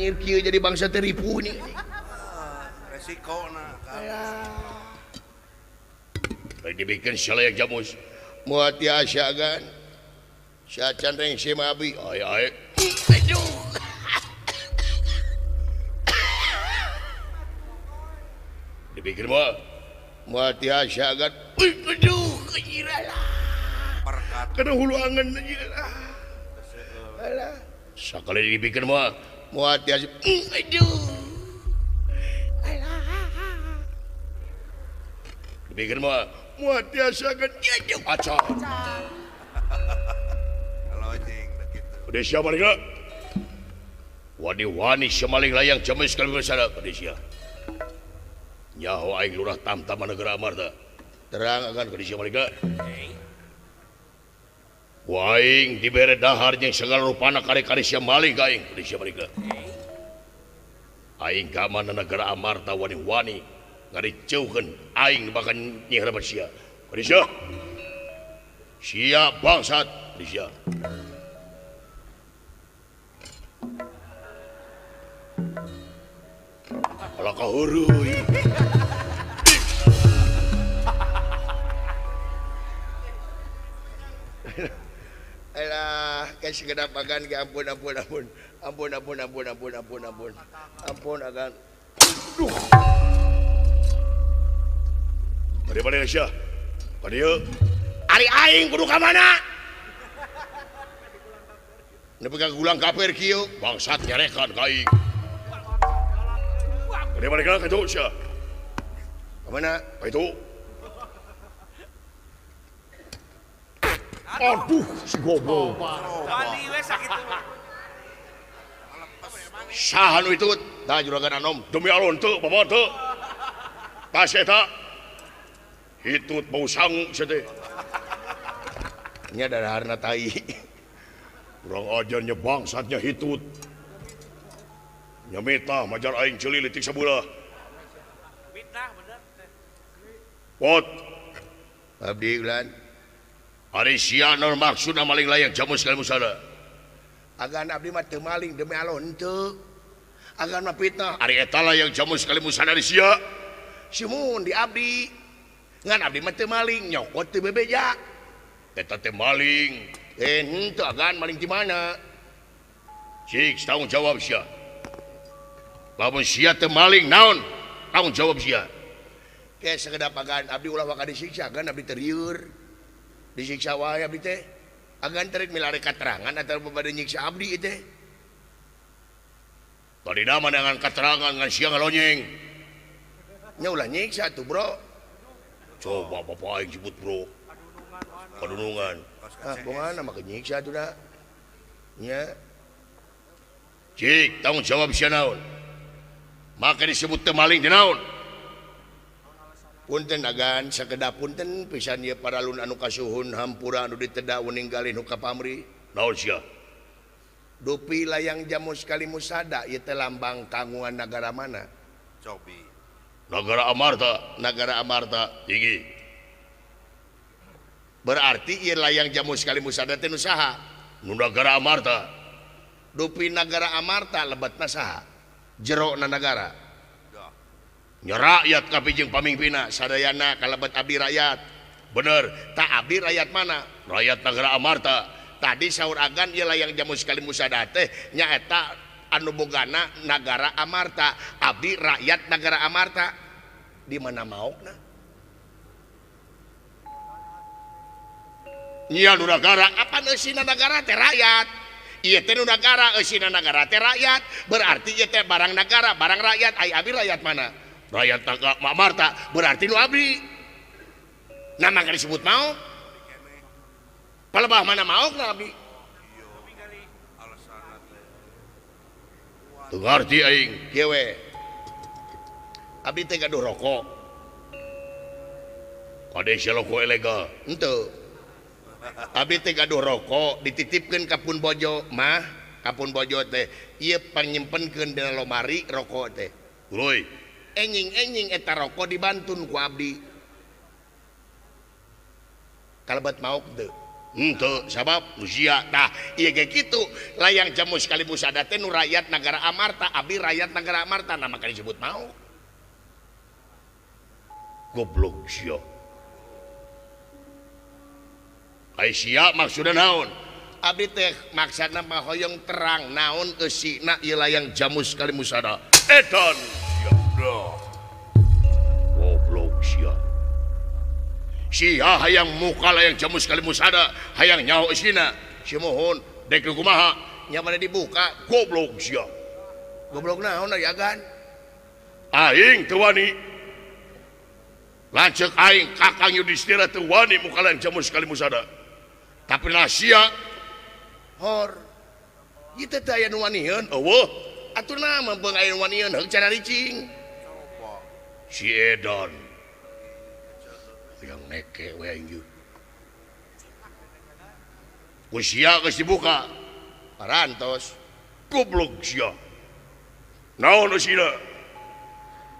Anjir kieu jadi bangsa teh ripuh nih. Resikona. Rek dibikeun salayak jamus. Moal tiasa agan. Sacan rengse mah abi. Ay ay. Aduh. Dipikir mah moal tiasa agan. Aduh, kejiralah. Kana hulu angen aja. Alah. Sakali dipikir mah moal tiasa. Aduh. Alah. Dipikir mah moal tiasa agan. Aduh, acan. Lojeng kitu. Udah siapa nih? Wani-wani semaling layang jamus kali bersara ka sia. Nyaho aing lurah tamtama negara Amarta. Terang agan ka sia malika. Waing dibere dahar jeung segala rupana kari-kari sia maling ka aing ka sia malika. Aing ka mana negara Amarta wani-wani ngariceukeun aing bahkan nyihrebat sia. Ka sia. Sia bangsat ka sia. Alah kaheureui. Alah, kayak sekedap agan ge ampun ampun ampun. Ampun ampun ampun ampun ampun ampun. Ampun agan. Duh. Bade bade sia. Ka dieu. Ari aing kudu ka mana? Nepi ka gulang kafir kieu, bangsat nyarekan ka aing. Bade bade ka kitu sia. Ka mana? Ka itu. Aduh, si goblok. Wani we sakitu. Saha nu itu? Tah juragan anom, demi Allah henteu, bapak henteu. Tas eta. Hitut bau sangu sia teh. Nya daraharna tai. Urang ajar nya bangsatnya hitut. Nya mitah majar aing ceuli leutik sabelah. Mitah bener teh. Pot. Abdi ulan. Ari sia naon maksudna maling layang jamus kali musada. Agan abdi mah teu maling demi Allah henteu. Agan mah fitnah. Ari eta layang jamus kali musada di sia. Simun di abdi. Ngan abdi mah teu maling nyokot teu bebeja. Eta teh maling. Henteu agan maling di mana? Cik tanggung jawab sia. Lamun sia teu maling naon? Tanggung jawab sia. Ke sakedap agan abdi ulah waka disiksa agan abdi terieur. Disiksa wae abdi teh. Agan terik milari katerangan atau bade nyiksa abdi teh. Tadina mah dengan katerangan ngan sia ngalonyeng. Nya ulah nyiksa tuh, Bro. Coba bapak aing sebut, Bro. Kadunungan. Ah, bongan mah nyiksa tuh da. Nya. Cik, tanggung jawab sia naon? Maka disebut teu maling teh naon? Punten agan sakedap punten pisan ieu paralun anu kasuhun hampura anu diteda ninggalin nu kapamri. Naon sia? Dupi layang jamus kali musada ieu teh lambang kagungan nagara mana? Cobi. Nagara Amarta, Nagara Amarta. Tinggi. Berarti ieu layang jamus kali musada teh nu saha? Nu Nagara Amarta. Dupi Nagara Amarta lebetna saha? Jerona nagara. Nya rakyat kabeh jeung pamingpinna sadayana kalebet abdi rakyat. Bener, tak abdi rakyat mana? Rakyat Nagara Amarta. Tadi saur agan ieu layang jamus kali musada teh nyaeta anu bogana Nagara Amarta. Abdi rakyat Nagara Amarta. Di mana maokna? Nya nu nagara, apa eusina nagara teh rakyat? Ieu teh nu nagara, eusina nagara teh rakyat. Berarti ieu teh barang nagara, barang rakyat. Ai abdi rakyat mana? Rakyat Nagara Amarta, berarti nu abdi. Nah maka disebut mau. Palebah mana maokna abdi? Teu ngarti aing. Kieu we. Abdi teh gaduh rokok. Kade sia rokok ilegal? Henteu. Abdi teh gaduh rokok dititipkeun ka pun bojo mah, ka pun bojo teh ieu panyimpenkeun dina lomari rokok teh. Tuluy. Enjing-enjing eta rokok dibantun ku abdi. Kalebet maok teu? Henteu sabab usia tah ieu ge kitu layang jamus kalimusada teh nu rakyat nagara Amarta abdi rakyat nagara Amarta nah maka disebut mau goblok sia. Ai sia maksudna naon? Abdi teh maksudna mah hoyong terang naon eusina ieu layang jamus kalimusada. Edan sia goblok sia. Sia hayang muka layang jamus kalimusada hayang nyaho eusina si mohon dek kumaha nya mana dibuka goblok sia. Goblok naon ari agan? Aing teu wani. Lanceuk aing Kakang Yudhistira teu wani muka layang jamus kalimusada. Tapi lah sia hor ieu teh aya nu waniheun eueuh atuh naon beung aya nu waniheun heug cara ricing. Si edan yang neke we aing ieu. Ku sia geus dibuka parantos goblok sia. Naon eusina?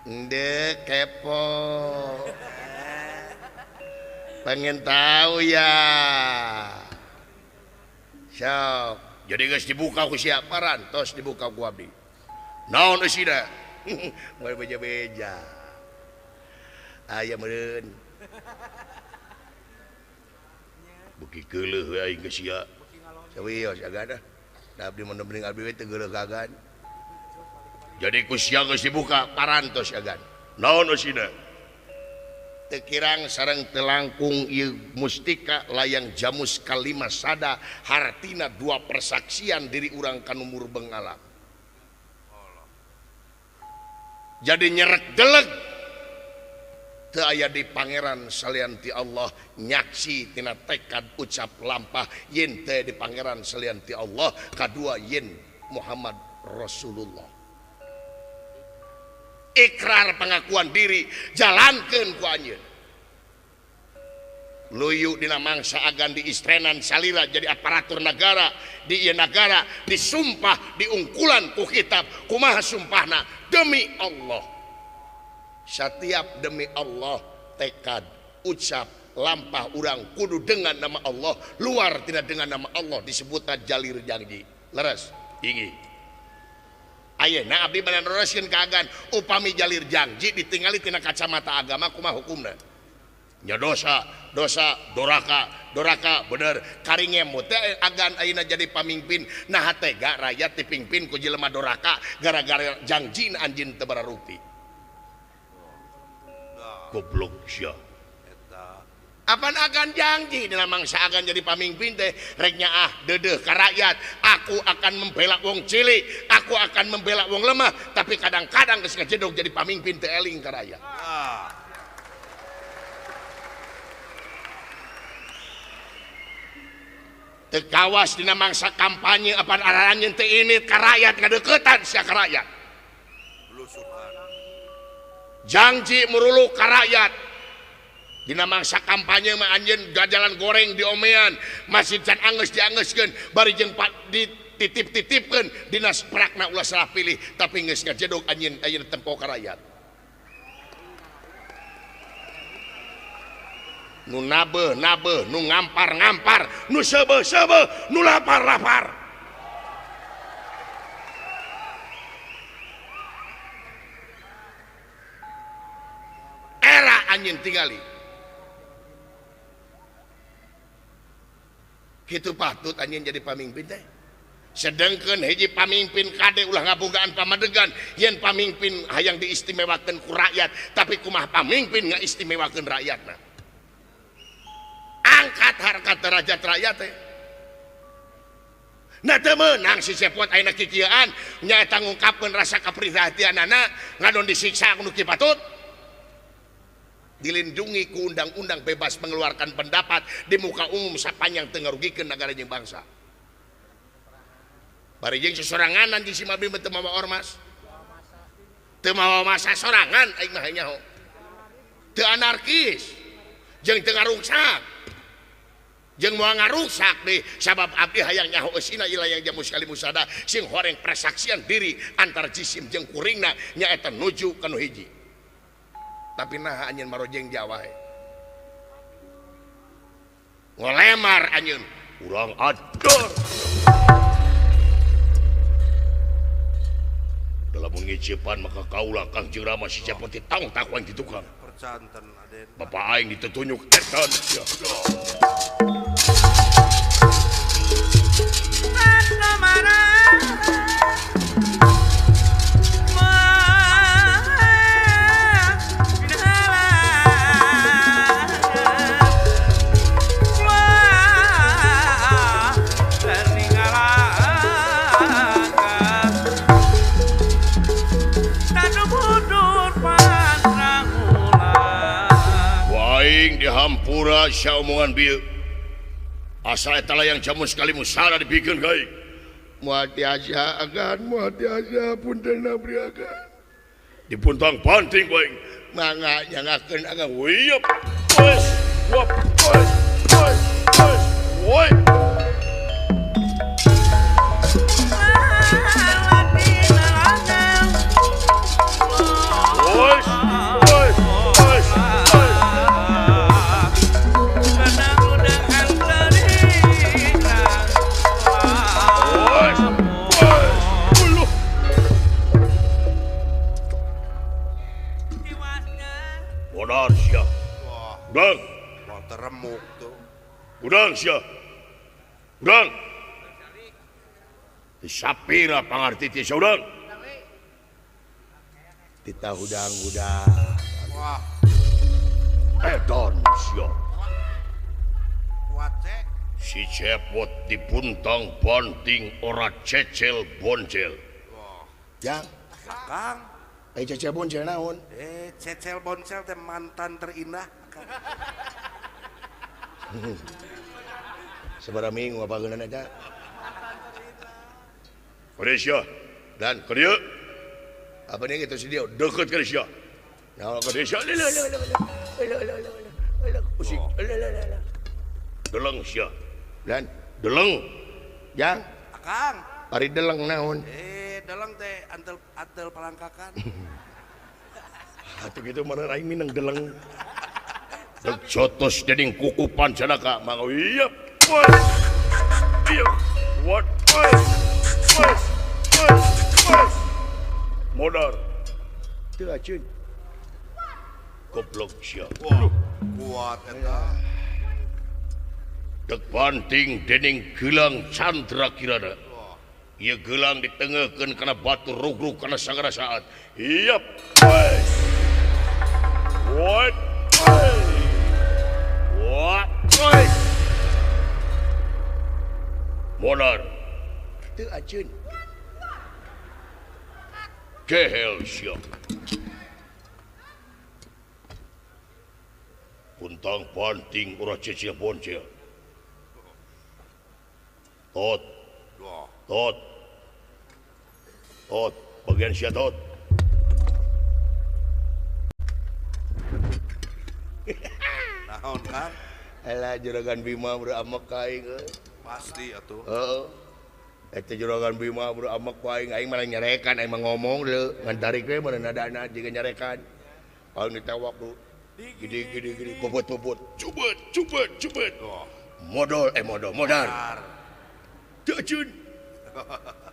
Ndek kepo. Pengen tahu ya. Sok. Jadi geus dibuka ku sia parantos dibuka ku abdi. Naon eusina? Moal beja-beja. Aya meureun. Beuki geuleuh we aing ka sia. Sawios agan ah. Da abdi mun mending abdi we teu geuleuh ka agan. Jadi ku sia geus dibuka parantos agan. Naon eusina? Teu kirang sareng teu langkung ieu mustika layang jamus kalimasada hartina dua persaksian diri urang ka nu murbeng alam. Jadi nyerek deleg teu aya di pangeran salian ti Allah nyaksi tina tekad ucap lampah yen teu di pangeran salian ti Allah kadua yen Muhammad Rasulullah. Ikrar pengakuan diri jalankeun ku anjeun. Luyu dina mangsa agan diistrenan salira jadi aparatur negara di ieu nagara disumpah diungkulan ku kitab kumaha sumpahna demi Allah. Setiap demi Allah tekad ucap lampah urang kudu dengan nama Allah luar tidak dengan nama Allah disebutna jalir janji leres ingi. Ayeuna abdi bade neroskeun ka agan upami jalir janji ditingali tina kacamata agama kumaha hukumna? Nya dosa, dosa, doraka, doraka bener karingemu teh agan ayeuna jadi pamimpin nah tega rakyat dipimpin ku jelema doraka gara-gara janjina anjeun teu bararukti. Goblok sia. Apan agan janji dina mangsa agan jadi pamimpin teh rek nyaah deudeuh ka rakyat aku akan membela wong cilik aku akan membela wong lemah tapi kadang-kadang geus ngajedog jadi pamimpin teu eling ka rakyat. Teu kawas dina mangsa kampanye apan aranjeun teu init ka rakyat ngadeuketan sia ka rakyat. Janji murulu ka rakyat dina mangsa kampanye mah anjeun gajalan goreng diomean masjid can anggeus dianggeuskeun bari jeung dititip-titipkeun dina prakna ulah salah pilih tapi geus ngajedog anjeun ayeuna tempo ka rakyat. Nu nabeuh nabeuh nu ngampar ngampar nu seubeuh seubeuh nu lapar lapar. Era anjeun tingali kitu patut anjeun jadi pamimpin teh. Sedengkeun hiji pamimpin kade ulah ngabogaan pamadegan yen pamimpin hayang diistimewakeun ku rakyat tapi kumaha pamimpin ngaistimewakeun rakyatna. Angkat harkat derajat rakyat teh. Nah teu meunang si Cepot ayeuna kikieuan nyaeta ngungkapkeun rasa kaprihatianana ngadon disiksa ku nu kieu patut. Dilindungi ku undang-undang bebas mengeluarkan pendapat di muka umum sapanjang teu ngarugikeun nagara jeung bangsa. Bari jeung sesoranganan di si Mabdi teu mawa ormas. Teu mawa masa sorangan aing mah nyaho. Teu anarkis jeung teu ngaruksak. Jeung moal ngaruksak deui sabab abdi hayang nyaho eusina ieu layang jamus kalimusada sing horeng persaksian diri antar jisim jeung kuringna nyaeta nuju ka nu hiji. Tapi nah anjeun marojeng Jawa. Ngolemar anjeun urang ador. Dalam ngicipan maka kaula Kangjeng Rama si Cepot tong takuan di tukang. Percanten Aden. Bapak aing ditetunjuk edan sia. Hampura sia omongan bieu. Asal eta layang jamu sekali musara dibikeun ka aing. Moal tiasa agan, moal tiasa punten abdi agan. Dipuntang panting ku aing. Mangga nyangakeun agan. Wiyep. Wes, wap, wes, wes, wes. Woi. Wes, wes, wes, wes. Udang. Wah, teremuk tuh. Udang sia. Udang. Disapira pangarti ti sia udang. Tita hudang-hudang. Wah. Edan sia. Kuat cek. Si Cepot dipuntang banting ora cecel boncel. Wah. Jang. Kang. Cecel boncel naon? Cecel boncel teh mantan terindah. Sabaraha minggu apa geunana eta? Malaysia dan ka dieu. Apa nih gitu si dia deukeut ka sia. Naon ka sia? Leuh leuh leuh leuh leuh leuh. Usik. Leuh leuh leuh. Deleng sia. Dan deleng. Jang. Akang. Ari deleng naon? Deleng teh antel antel palangkakan. Atuh kitu mana aing minang deleng. Dek jotos dening kuku pancanaka mangga ieu. Ieu. What? Wes. Wes. Wes. Modar. Teu acun. Goblok sia. Wah, kuat eta. Dek banting dening gelang Chandra Kirana. Ieu gelang ditengeukeun kana batu rugrug kana sagara saat. Ieu. Wes. What? What? Modar. Teu acun. Kehel sia. Puntang panting ora cecil boncel. Tot. Tot. Tot, bagian sia tot. Naon kan? Elah juragan Bima beramek ka aing euy. Pasti atuh. Heeh. Eta juragan Bima beramek ku aing, aing malah nyarekan, aing mah ngomong leu, ngan tarik we meureun nadana jiga nyarekan. Aing ditewak lu. Gede gede gede bobot-bobot. Cubet cubet cubet. Modal modal modal. Teu acun.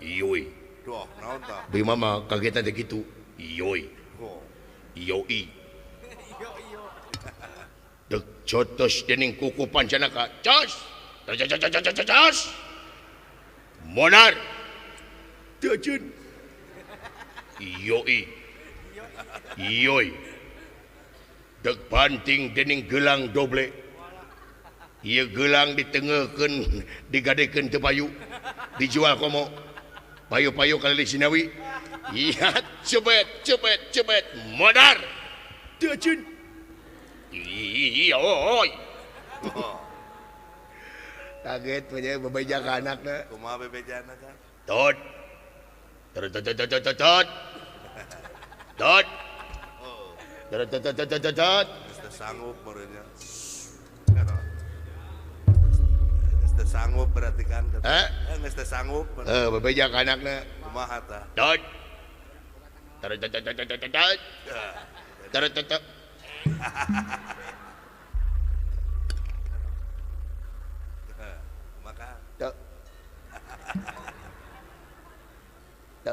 Iyoi. Duh, naon tah? Bima mah kagetan teh kitu. Iyoi. Iyoi. Dek jotos dening kuku pancanaka. Cos. Cos. Modar. Teu acun. Iyoi. Iyoi. Dek banting dening gelang doble. Ieu gelang ditengeukeun digadekeun teu payu. Dijual komo. Payu-payu kali di Sinawi. Iya, cebet cebet cebet modar. Teu acun. Iyoi. Kaget punya bebeja ka anakna. Kumaha bebejana kan? Tot. Tot tot tot tot tot. Tot. Tot tot tot tot tot. Geus sanggup meureunnya. Geus teu sanggup berarti kan. Heh? Geus teu sanggup. Heuh, bebeja ka anakna. Kumaha tah? Tot. Tot tot tot tot tot. Tot tot tot. Teu. Teu.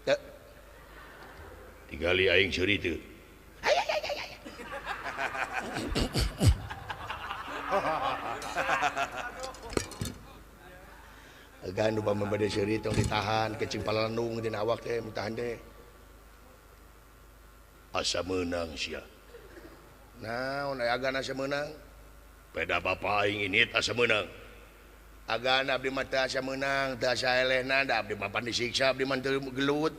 Teu. Tingali aing seuri teu. Ay ay ay ay. Agan upama bade seuri tong ditahan kecing palalendung dina awak teh mitahan teh. Asa meunang sia. Naon aya agan asa meunang? Peda bapa aing ini asa meunang. Agan abdi mah teu asa meunang, teu asa elehna da abdi mah pan disiksa abdi mah teu gelut.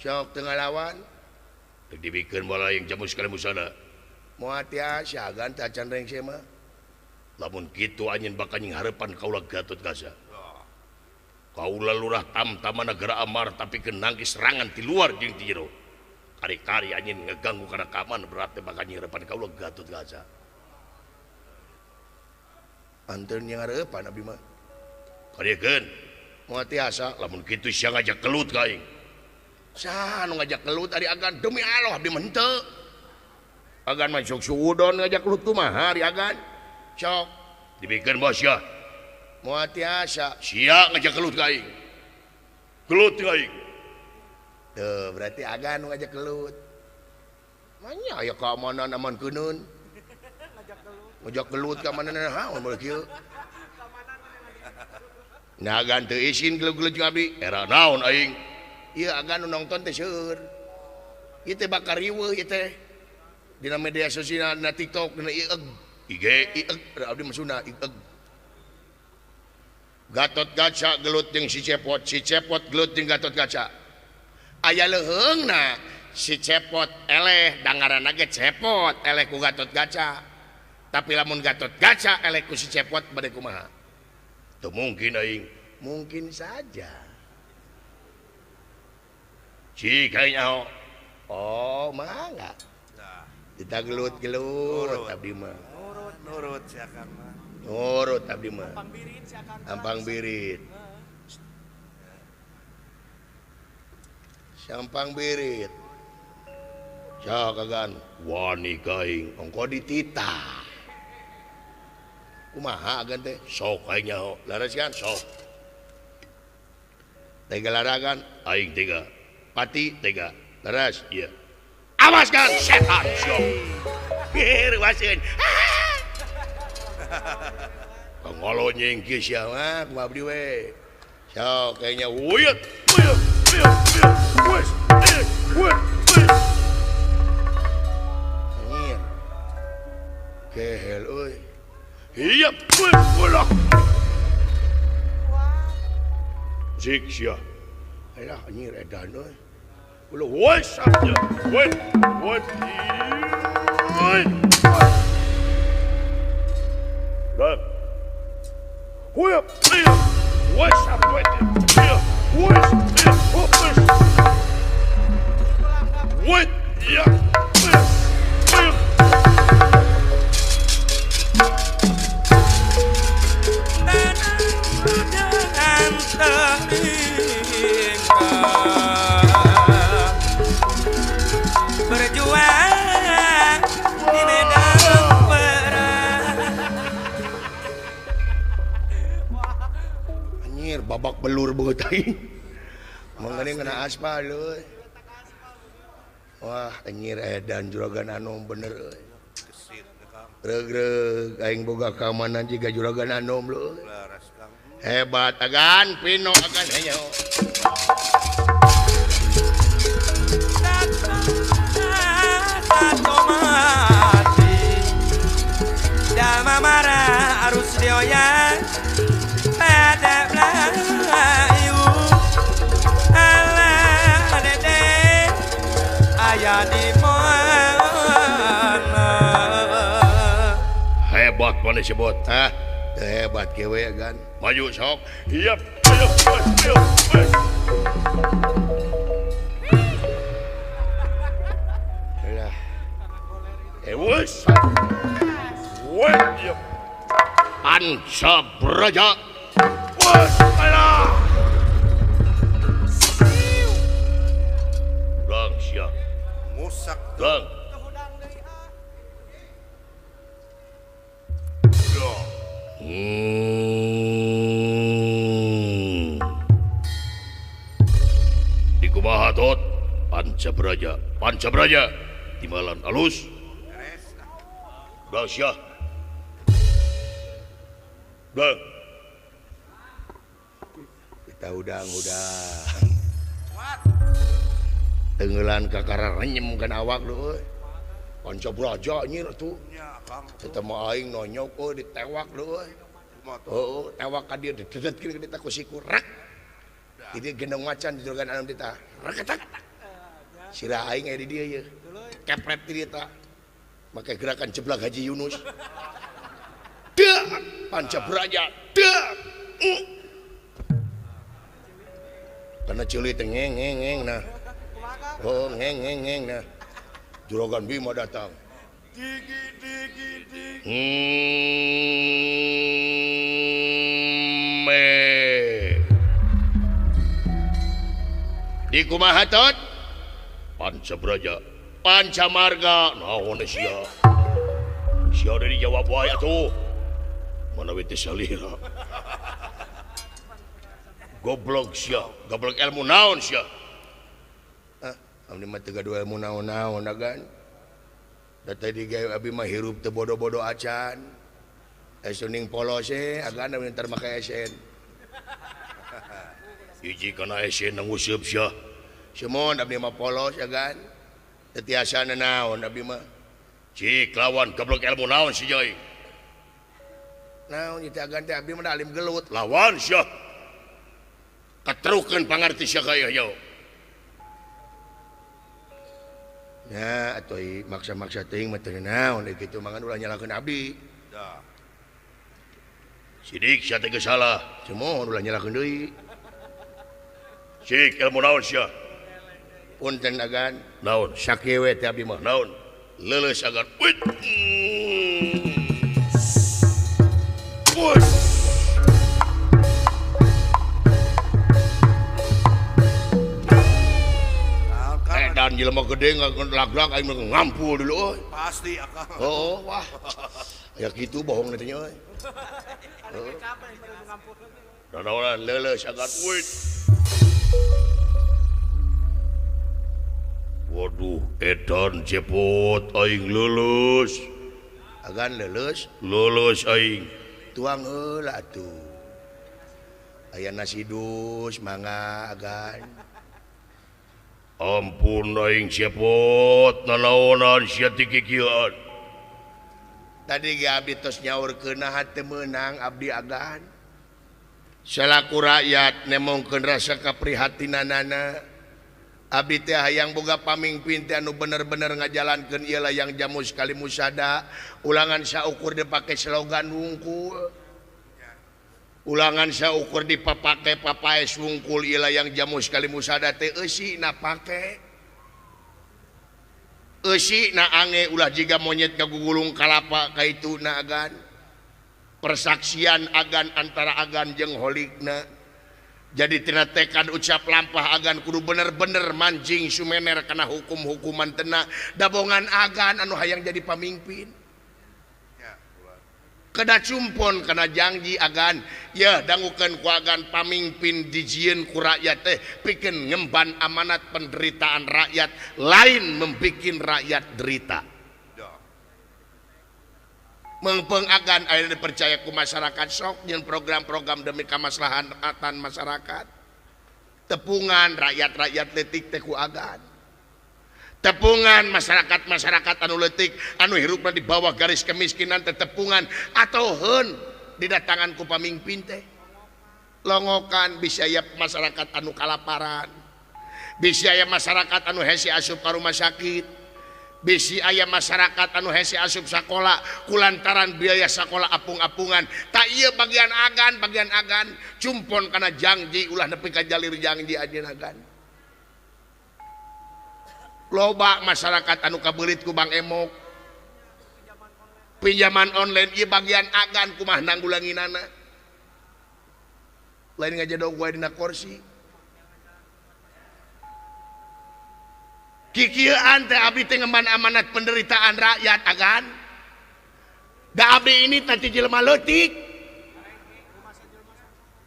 Sok teu ngalawan. Teu dibikeun moal aing jamus kalemusana. Moal tiasa agan teu acan rengse mah. Lamun kitu anjeun bakal nyingharepan kaula Gatot Kaca. Kaula lurah tamtama negara Amar tapi kenangkis serangan di luar jeung di jero. Kari-kari anjeun ngeganggu kana keamanan berarti bakal nyingharepan kaula Gatot Kaca. Anteun nyingharepan abdi mah. Kariekeun. Moal tiasa lamun kitu sia ngajak gelut ka aing. Saha nu ngajak gelut ari agan demi Allah abdi mah henteu. Agan mah sok suudon ngajak gelut kumaha ari agan? Sok dibikeun bos sia. Moal tiasa sia ngajak gelut ka aing. Gelut ka aing. Tuh berarti agan nu ngajak gelut. Manya aya keamanan aman keuneun. Ngajak gelut keamanan naon bae kieu. Nah agan teu isin gelut-gelut jeung abdi. Era naon aing? Ieu agan nu nongton teh seueur. Ieu teh bakal riweuh ieu teh. Dina media sosial dina TikTok dina ieu IG ieu abdi mah Sunda ieu. Gatot Kaca gelut jeung si Cepot, si Cepot gelut jeung Gatot Kaca. Aya leuheungna si Cepot eleh dangaranna ge Cepot eleh ku Gatot Kaca. Tapi lamun Gatot Kaca eleh ku si Cepot bade kumaha? Teu mungkin aing. Mungkin saja. Cik aing nyaho. Oh, mangga. Kita gelut-gelut abdi mah. Nurut nurut sia Kang mah. Nurut abdi mah. Ampang birit. Sampang birit. Sok agan wani ka aing. Ongko dititah. Kumaha agan teh? Sok aing nyaho. Laras kan? Sok. Tega laragan aing tega. Pati tega. Laras? Iya. Awas kan setan sok. Ruaseun. Ngolo nyengki sia mah ku abdi we. Sok kayaknya uyut uyut uyut uyut uyut uyut. Anjir. Kehel euy. Iya, ulah. Sik sia. Alah anjir edan euy. Ulah wes aja. Wet wet. Dan. Huyup, wes wet. Wes wes. Wet ya. Berjuang di medan perang. Anjir babak belur beut aing. Mangane ngena aspal euy. Wah anjir edan juragan anom bener euy. Regreg aing boga keamanan jiga juragan anom leuy. Hebat agan Pino agan henyo. Dama marah arus dioyak pada Melayu. Alah dede ayah di mana. Hebat mana sebut? Hah? Hebat kewe kan. Maju sok. Iya. Ayo, ayo, ayo. Lah. Wes. Wes. Panca Braja. Wes. Alah. Lang sia. Musak. Lang. Di kumaha tot Pancabraja, Pancabraja timbalan alus. Dah sia. Dah. Kita udang-udang. Tenggelan kakara renyem kan awak lu euy. Pancabraja nyir atuh. Eta mah aing nonyok euy ditewak lu euy. Heeh, tewak ka dieu didedetkeun ka dieu ku siku rek. Jadi gendong macan di juragan anom teh reketak. Sirah aing aya di dieu ye. Kepret di dieu tah. Make gerakan jeblak Haji Yunus. Dak, Pancabraja. Dak. Karena ceuli teh ngeng ngeng ngeng nah. Oh, ngeng ngeng ngeng nah. Juragan Bima datang. Digi digi digi. Di kumaha tot? Pancabraja, Pancamarga. Naon sia? Sia udah dijawab wae atuh. Mana we teh salira. Goblok sia, goblok ilmu naon sia? Ah, abdi mah teu gaduh ilmu naon-naon agan. Da tadi ge abi mah hirup teu bodo-bodo acan. Esuning polos e agan abdi ntar make esen. Hiji kana esen nguseup sia. Sumon abdi mah polos agan. Teu tiasa naon abdi mah. Cik lawan goblok ilmu naon si Joy? Naon ieu teh agan teh abdi mah alim gelut. Lawan sia. Keterukeun pangarti sia ka ieu. Nah, atuh maksa-maksa teuing mah teu naon deui kitu mangan ulah nyalahkeun abdi. Dah. Sidik sia teh geus salah. Sumon ulah nyalahkeun deui. Cik ilmu naon sia? Punten agan. Naon? Sakieu we teh abdi mah. Naon? Leuleus agan. Wit. Wut. Edan jelema gede ngalaglag aing mah ngampul dulu euy. Pasti akang. Oh, wah. Aya kitu bohong teh nya euy. Heeh. Nanaonan leuleus agan. Wit. Waduh, edan cepot aing lulus. Agan lulus? Lulus aing. Tuang heula atuh. Aya nasi dus mangga agan. Ampun aing cepot nanaonan sia ti kikieuan. Tadi ge abdi tos nyaurkeun naha teu meunang abdi agan. Salaku rakyat nemongkeun rasa kaprihatinanana. Abdi teh hayang boga pamingpin teh anu bener-bener ngajalankeun ieu layang jamus kali musada, ulangan saukur dipake slogan wungkul. Ulangan saukur dipapake papaes wungkul ieu layang jamus kali musada teh eusi na pake. Eusi na ange ulah jiga monyet ngagugulung kalapa kaitu na agan. Persaksian agan antara agan jeung holikna. Jadi tina tekad ucap lampah agan kudu bener-bener mancing sumener kana hukum-hukuman tena dabongan agan anu hayang jadi pamimpin. Keda cumpon kana janji agan ya dangukeun ku agan pamimpin dijieun ku rakyat teh pikeun ngemban amanat penderitaan rakyat lain membikin rakyat derita. Mengpeng agan ayeuna dipercaya ku masyarakat sok nyeun program-program demi kamaslahatan masyarakat. Tepungan rakyat-rakyat leutik teh ku agan. Tepungan masyarakat-masyarakat anu leutik anu hirupna di bawah garis kemiskinan teh tepungan atau heun didatangan ku pamingpin teh. Longokan bisa aya masyarakat anu kalaparan. Bisa aya masyarakat anu hese asup ka rumah sakit. Bisi aya masyarakat anu hese asup sakola kulantaran biaya sakola apung-apungan. Tak ieu bagian agan cumpon kana janji ulah nepi ka jalir janji anjeun agan. Loba masyarakat anu kabeulit ku Bang Emok. Pinjaman online ieu bagian agan kumaha nanggulanginana. Lain ngajedog wae dina kursi. Kikieuan teh abdi teh ngemban amanat penderitaan rakyat agan. Da abdi ini tadi jelema leutik.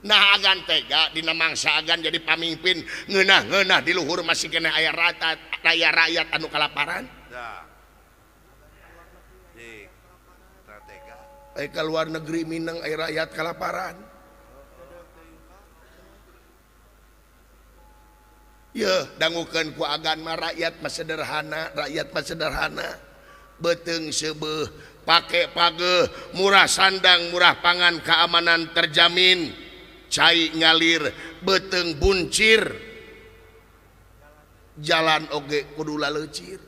Nah agan tega dina mangsa agan jadi pamimpin ngeunah-ngeunah di luhur masih kena aya rata raya rakyat anu kalaparan. Aya ka luar negeri mineng aya rakyat kalaparan. Yeuh dangukeun ku agan mah rakyat mah sederhana, rakyat mah sederhana. Beuteung seubeuh, pake pageuh, murah sandang, murah pangan, keamanan terjamin. Cai ngalir, beuteung buncir. Jalan oge kudu laleucir.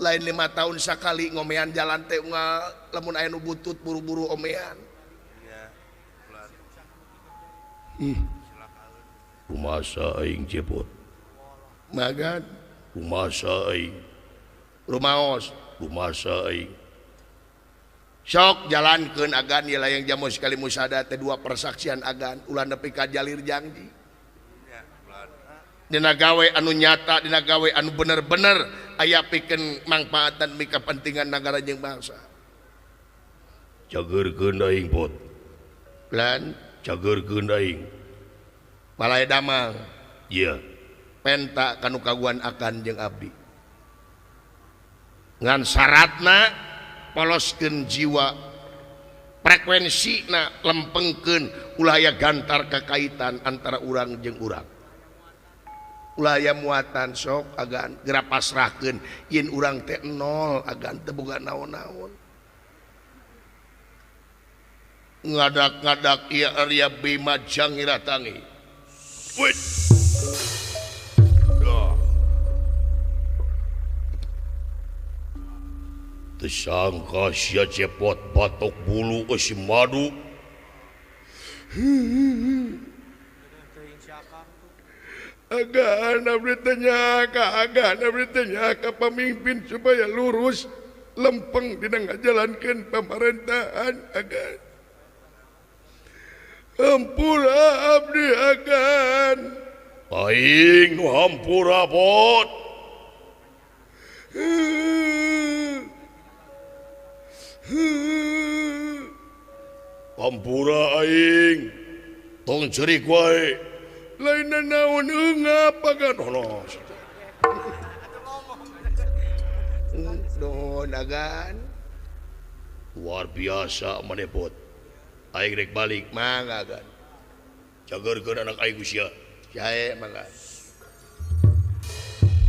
Lain 5 tahun sakali ngomean jalan teh unggal lamun aya nu butut buru-buru omean. Rumasa aing cepot. Magan rumasa aing. Rumaos rumasa aing. Sok jalankeun agan ieu layang jamu sekali musada teh 2 persaksian agan ulah nepi ka jalir janji. Dina gawe anu nyata, dina gawe anu bener-bener aya pikeun mangfaatan mika kepentingan nagara jeung bangsa. Cageurkeun aing pot. Lan cageurkeun aing. Balai damang. Iya. Penta kanu kaguan akan jeung abdi. Ngan syaratna poloskeun jiwa, frekuensina lempengkeun ulah aya gantar kakaitan antara urang jeung urang. Ulah aya muatan sok agan geura pasrahkeun yen urang teh nol agan teu boga naon-naon. Ngadak-ngadak ieu Arya Bima Jangiratangi. Wait. Tersangka sia cepot batok bulu si madu. Agan abdi teh nyaka, agan abdi teh nyaka pamimpin supaya lurus lempeng dina ngajalankeun pemerintahan agan. Hampura abdi agan. Aing nu hampura pot. Hampura aing. Tong cerik wae. Lain naon eungap agan. Ono. Nuhun agan. Luar biasa maneh pot. Aing rek balik mangga agan. Cageurkeun anak aing sia. Jae mangga.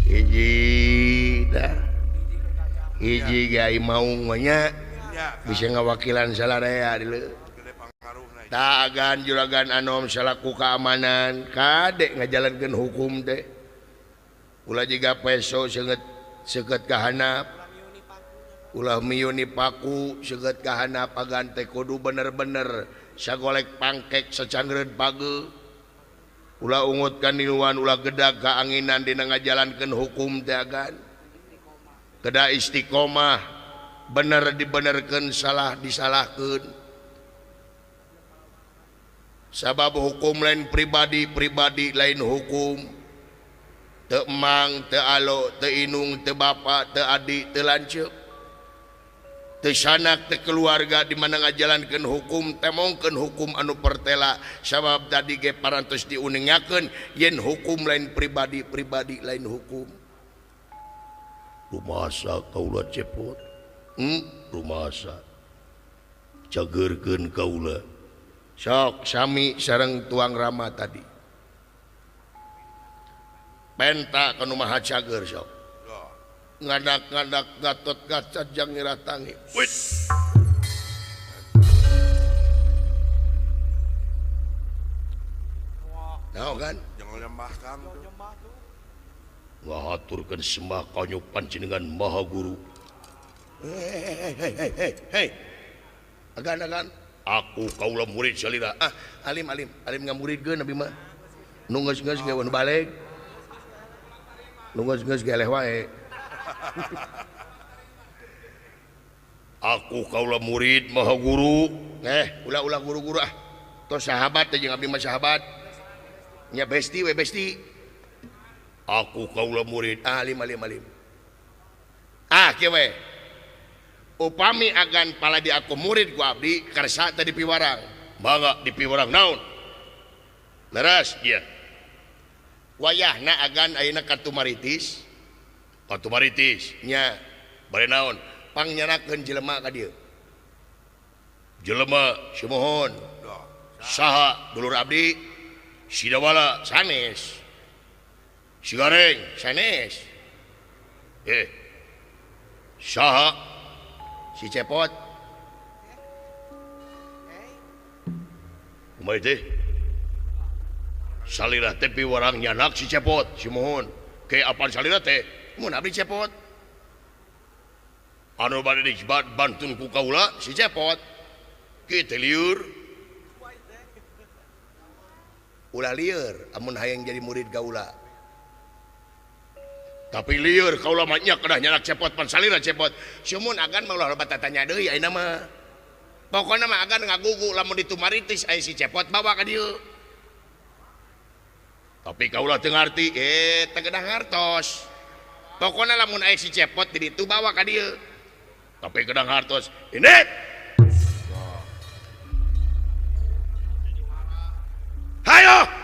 Hiji dah. Hiji ge maung mah nya. Bisa ngawakilan salarea di leuh. Tah agan juragan anom salaku keamanan kadek ngajalankeun hukum teh. Ulah jiga peso seugeut seugeut ka handap. Ulah miuni paku seugeut ka handap agan teh kudu bener-bener sagolek pangkek sacangreun pageuh. Ulah ungut kaniluan ulah gedag kaanginan dina ngajalankeun hukum teh agan. Kedah istiqomah bener dibenerkeun salah disalahkeun. Sabab hukum lain pribadi, pribadi lain hukum. Teu emang, teu alo, teu inung, teu bapa, teu adik, teu lanceuk. Teu sanak, teu keluarga di mana ngajalankeun hukum, temongkeun hukum anu pertela. Sabab tadi ge parantos diuningakeun yen hukum lain pribadi, pribadi lain hukum. Rumasa kaula cepot. Rumasa. Cageurkeun kaula. Sok sami sareng tuang rama tadi. Penta kanu maha cager sok. Ngadak-ngadak Gatot Kaca Jangiratangi. Wait. Naon kan? Jangan nyembah kang. Ngahaturkeun sembah kanyu panjenengan Maha Guru. Hei hei hei hei hei. Agan agan. Aku kaula murid salira. Ah, alim alim alim ngamuridkeun abdi mah. Nu geus-geus ge nu balik. Nu geus-geus ge eleh wae. Aku kaula murid Maha Guru. Ulah-ulah guru-guru ah. Tos sahabat teh jeung abdi mah sahabat. Nya besti we besti. Aku kaula murid. Ah, alim alim alim. Ah, kieu we. Upami agan pala di aku murid ku abdi kersa tadi piwarang. Mangga di piwarang naon? Leres ieu. Wayahna agan ayeuna ka Tumaritis. Ka Tumaritis nya bade naon? Pangnyandakeun jelema ka dieu. Jelema sumuhun. Saha dulur abdi? Sidawala sanes. Sigareng sanes. Saha? Si Cepot. Kumaha teh? Salira teh piwarang nyanak si Cepot, sumuhun. Ke apaan salira teh? Mun abdi Cepot. Anu bade dibantun ku kaula si Cepot. Kieu teh lieur. Ulah lieur amun hayang jadi murid kaula. Tapi lieur kaula mah nya kedah nyanak Cepot pan salira Cepot. Sumuhun agan mah ulah loba tatanya deui ayeuna mah. Pokona mah agan ngagugu lamun di Tumaritis aya si Cepot bawa ka dieu. Tapi kaula teu ngarti, teu kedah ngartos. Pokona lamun aya si Cepot di ditu bawa ka dieu. Tapi kedah ngartos. Ini. Hayo.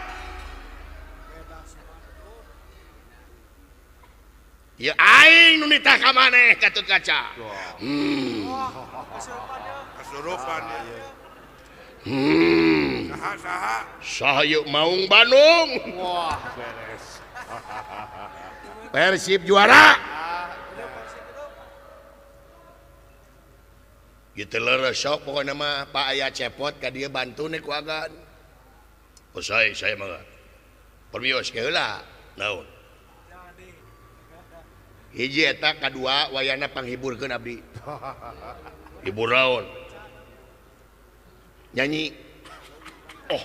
Ya aing nu nitah ka maneh Gatot Kaca. Kesurupan ya. Saha saha. Saha yeuh Maung Bandung. Wah, beres. Persib juara. Gitu leres sok pokona mah Pak aya Cepot ka dieu bantune ku agan. Oh saya mah. Permios ke heula. Naon? Hiji eta kadua wayana panghiburkeun abdi. Hibur naon? Nyanyi. Oh.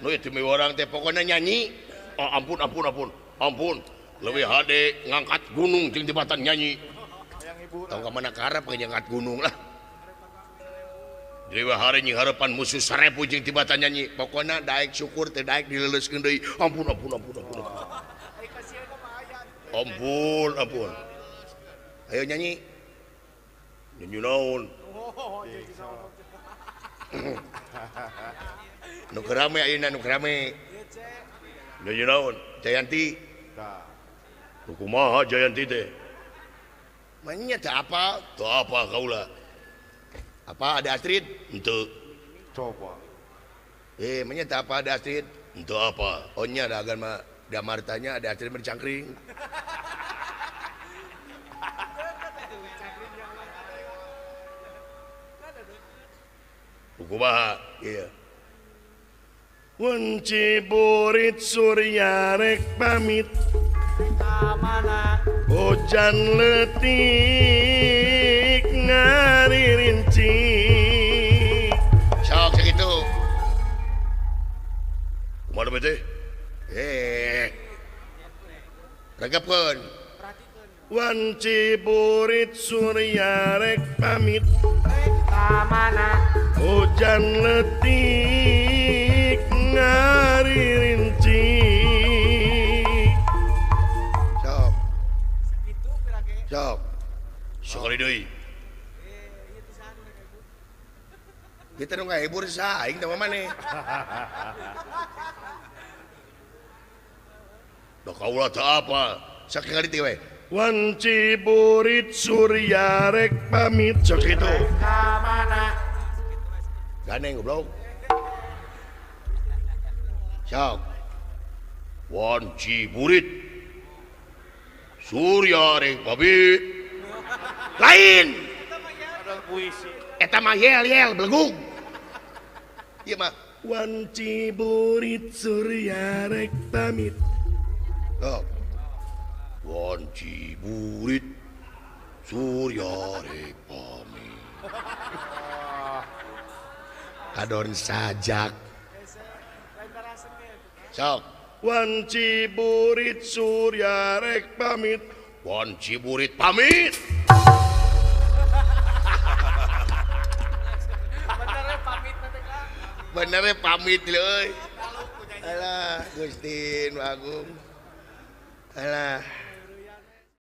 Nu ieu miwarang teh pokona nyanyi. Oh, ampun ampun ampun. Ampun. Leuwih hade ngangkat gunung jeung tibatan nyanyi. Tong ka mana karep ngangkat gunung lah. Dewa hari nyingharepan musuh 1000 jeung tibatan nyanyi. Pokona daek syukur teh daek dileuleuskeun deui. Ampun ampun ampun ampun. Ampun ampun. Ayo nyanyi. Nyanyi naon? Nu rame ayeuna nu rame. Nyanyi naon? Jayanti. Nu kumaha Jayanti teh? Manya teu apa? Teu apa kaula. Apa ada Astrid? Henteu. Coba. Manya teu apa ada Astrid? Henteu apa? Oh nya da agan mah da martanya ada Astrid bercangkring. Kumaha? Iya. Wanci burit surya rek pamit. Ka mana? Hujan letik ngaririnci. Sok sakitu. Kumaha teh? Regepkeun. Wanci burit surya rek pamit. Ka mana? Hujan letik ngaririnci. Sok. Sok. Sekali deui. Kita nu ngahibur saha aing teh mah maneh. Da kaula teu apa. Sakali teh we. Wanci burit surya rek pamit sakitu. Ka mana? Ganeng goblok. Sok. Wanci burit surya rek pamit. Lain. Eta mah yel-yel belegug. Ieu mah wanci burit surya rek pamit. Sok. Wanci burit surya rek pamit. Kadon sajak. Sok. Wanci burit surya rek pamit. Wanci burit pamit. Bener pamit leuy. Alah Gusti Nu Agung. Alah.